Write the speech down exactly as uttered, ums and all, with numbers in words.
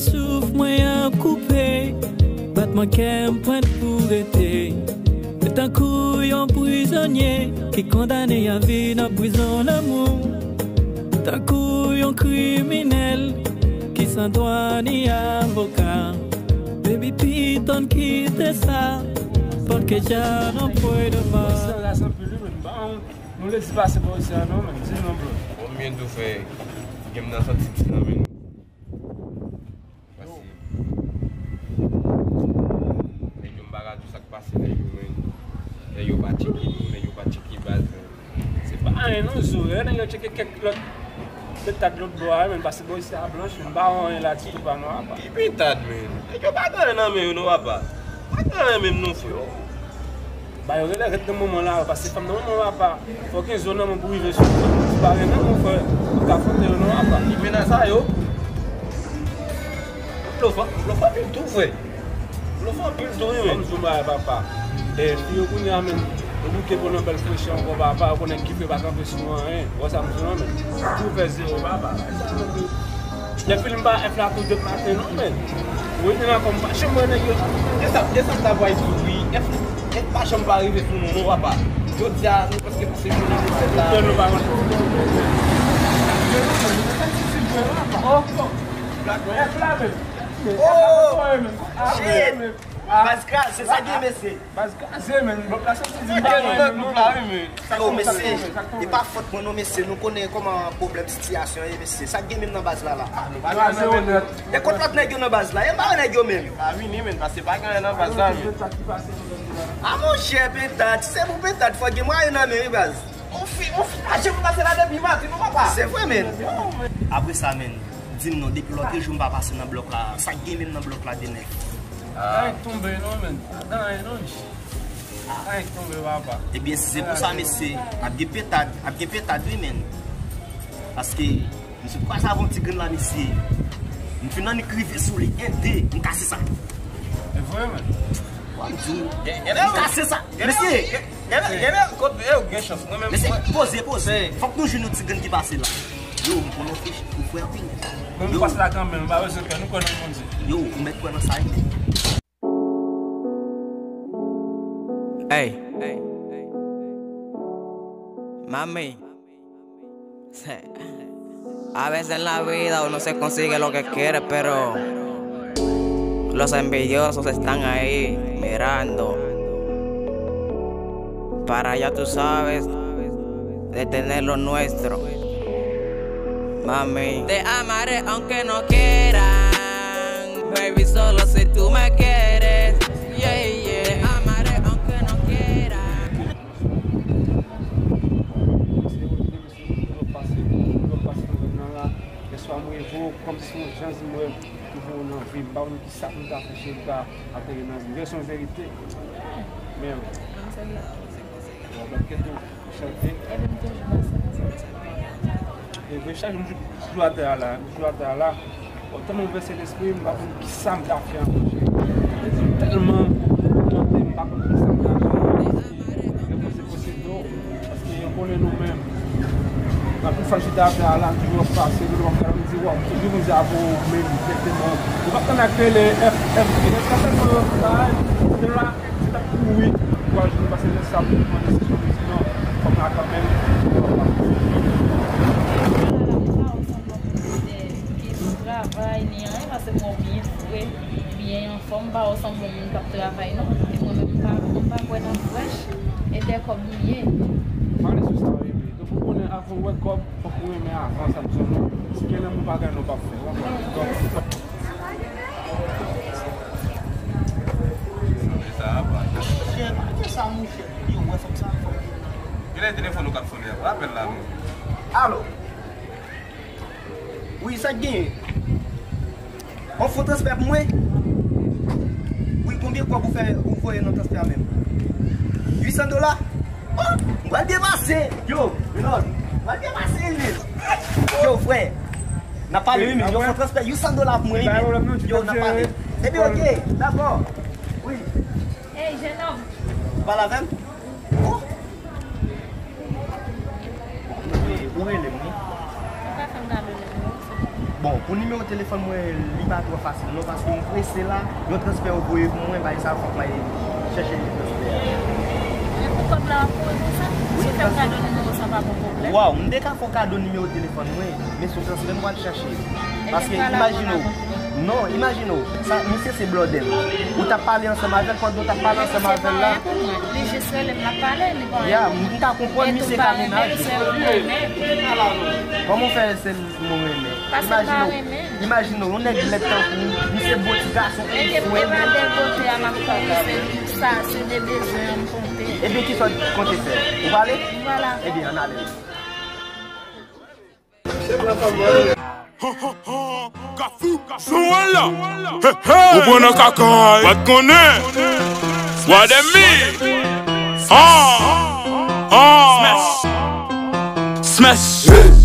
Souf mwen ap koupe, batman kè m pwent pou rete. Mwen tankou yon prizonye ki kondane a vi nan prizon lanmou. Tankou yon kriminèl ki san dwa ni avoka. Baby, pitann kite sa, paske dja nan pwen de mò. Sa rase anpil, wi, men ba nou lezi pase bò isi a non, men di non, bro. Konbyen tou fè gen m nan santi ti nan men. Pase nèg yo, m pa ka di w sa k pase nèg yo, men nèg yo pa tcheke nou, nèg yo pa tcheke baz, men se pa anyen non, zo, nèg yo tcheke kèk lòt petad lòt bò a, men pase bò isi a blanch, men m pa wè anyen la ditou pa non, apa. Ki petad, men? Nèg yo pa gen anyen nan men yo non, apa. Pa gen anyen menm non, frè. Ba yo rele ret nan moman la, paske fanm nan moman la pa fò gen zo nan men pou rive sou ou. Si pa gen nan men, frè, ou ka fwonte yo nan apa. Ki menas sa yo? Blofè, blofè anpil tou, frè. Blofè anpil tou, wi, men. Kòm sou bagay, papa. E fi yo kounye a menm, yo bouke pou nan bèl frechè ankò, papa, yo konnen ki fè pa kanpe sou anyen. Wè sa m di non, men. Tou fè zewo, papa. Lè filim pa F la tou demen maten non, men. Ou rete nan kò m pa janm wè nèg yo. E sa, e sa m ta pral di wi. F, F pa janm pa rive sou nou non, papa. Jodi a nou prèske pase jounen de fèt la. Kè nou pa konn. Oh, F la menm. Oh, shit. Baz kraze, sa gen mesye. Baz kraze, men. Blòk la soti di m pa renmen non. Yo, mesye, e pa fòt mwen non, mesye. Nou konnen kòman pwoblèm sitiyasyon ye, mesye. Sa k gen menm nan baz la, la? E kot lòt nèg yo nan baz la? E m pa wè nèg yo menm. Pa vini, men, paske pa gen anyen nan baz la, men. A, monchè, pentad. Si se pou pentad, fò gen mwayen nan men, wi, baz. On fi, on fi pa janm pase la depi maten, non, papa. Se vre, men. Apre sa, men, di m non, depi lòtrejou m pa pase nan blòk la, sa k gen menm nan blòk la de nèf? Anyen tonbe non, men. Anyen non. Anyen tonbe, papa. Ebyen, si se pou sa, mesye, ap gen pentad, ap gen pentad, wi, men. Paske, mesye, pou kase avè yon ti grenn la, mesye. M fin annik rive sou li, en, de, m kase sa. E vre, men. Wa m di w, m kase sa, mesye. Gen lè, gen lè, kote, e, ou gen chans. Mwen menm, mesye, mwen poze, poze. Fòk nou jwenn yon ti grenn ki pase la. Yo, m konn yon fi, ou frè anpil. Bon, nou pase la kanmenm, nou pa bezwen pè, nou kwè nan Bondye. Yo, ou mèt kwè nan sa, wi. Ey. Mami. A veces en la vida uno se consigue lo que quiere, pero los envidiosos están ahí mirando. Para ya tú sabes de tener lo nuestro. Mami. Te amaré aunque no quieran, baby, solo si tú me quieres. Yeah, yeah. Te amaré aunque no quieran. Lòt pase, lòt pase nan zòn nan la. Lèswa m reve w, kòmsi yon jan di m wè, m wè w nan vi m. M pa konn kisa pou m ta fè, cheri, pou ta ateri nan vi m. Vèsyon verite. Men, bon, m ap kite w chante. E vre, chak jou m toujou atè a la, m toujou atè a la. Bon, tèlman m vèse lespri m, m pa konn kisa m ta fè ankò, cheri. Tèlman m monte, m pa konn kisa m ta fè. Yo panse posib non, paske yo konnen nou menm. Anpil fwa chita atè a la, m toujou ap pase, nou ap gade, m di, waw, ki jou Bondye a voye w menm, dirèkteman. Ou p ap tann ak rele F F P, F F P, se la, se t ap kouri, pou al jwenn, paske lè sa pou pran desizyon, m di non, fòk la kanmenm. Travay, ni anyen, paske m wè w byen fre, byen anfòm, m pa wè w sanble yon moun k ap travay, non. E mwen menm, m pa, m pa kwè nan frèch, e dè kòb nou ye. Pale sou sa, wi, wi. Donk, ou konnen, avan w wè kòb, fòk ou renmen avan, sa m di w, non. Si gen lè moun pa gen, nou p ap fè. Ou konprann? Donk, Monchè, kite sa, monchè. Yo, wè, fòk sa, fòk. Genlè telefòn ou k ap sonnen an. Rapèl la, non. Alo? Wi, sa k genyen? Ou fè yon transfè pou mwen? Wi, konbyen kòb ou fè, ou voye nan transfè a menm? Uit san dola? Oh, m pral byen pase. Yo, Renaud, m pral byen pase, wi, men. Yo, frè, n ap pale, wi, men. Yo, fè yon transfè uit san dola pou mwen, wi, men. Yo, n ap pale. Epi, ok, dakò. Wi. Hey, jenòm. Ou pale avè m? Oh. Ou rele m, wi. Ou ka fè m gade nimewo sa? Bon, pou nimewo telefòn mwen, li pa twò fasil non, paske m prese la, yon transfè yo voye pou mwen, bay sa fòk m al chèche transfè a. Men pou kòb la w ap poze sa? Si w fè m kado nimewo sa pa gon pwoblèm. Waw, m te ka fè w kado nimewo telefòn mwen, men se yon transfè m pral chèche. Paske imajine w, non, imajine w, sa, misye se blòdè m. Ou t ap pale ansanm avè l, pandan w t ap pale ansanm avè l la. Li jis rele m, l ap pale, li pa. Ya, m ta konprann misye ka menaj. Kòman w fè sèl mwen renmen. Imajine w, imajine w, yon nèg lèd tankou w, misye bo ti gason. Ebyen, e pa de kote a m ap konte, se sa, se de bezwen an m konte. Ebyen, kisa w konte fè? Ou pale? Vwala. Ebyen, ann ale. Kafou, Kafou, wè la. Ou bon nan kakay, pa t konnen. Wa dèmi. Ah, ah. Smash.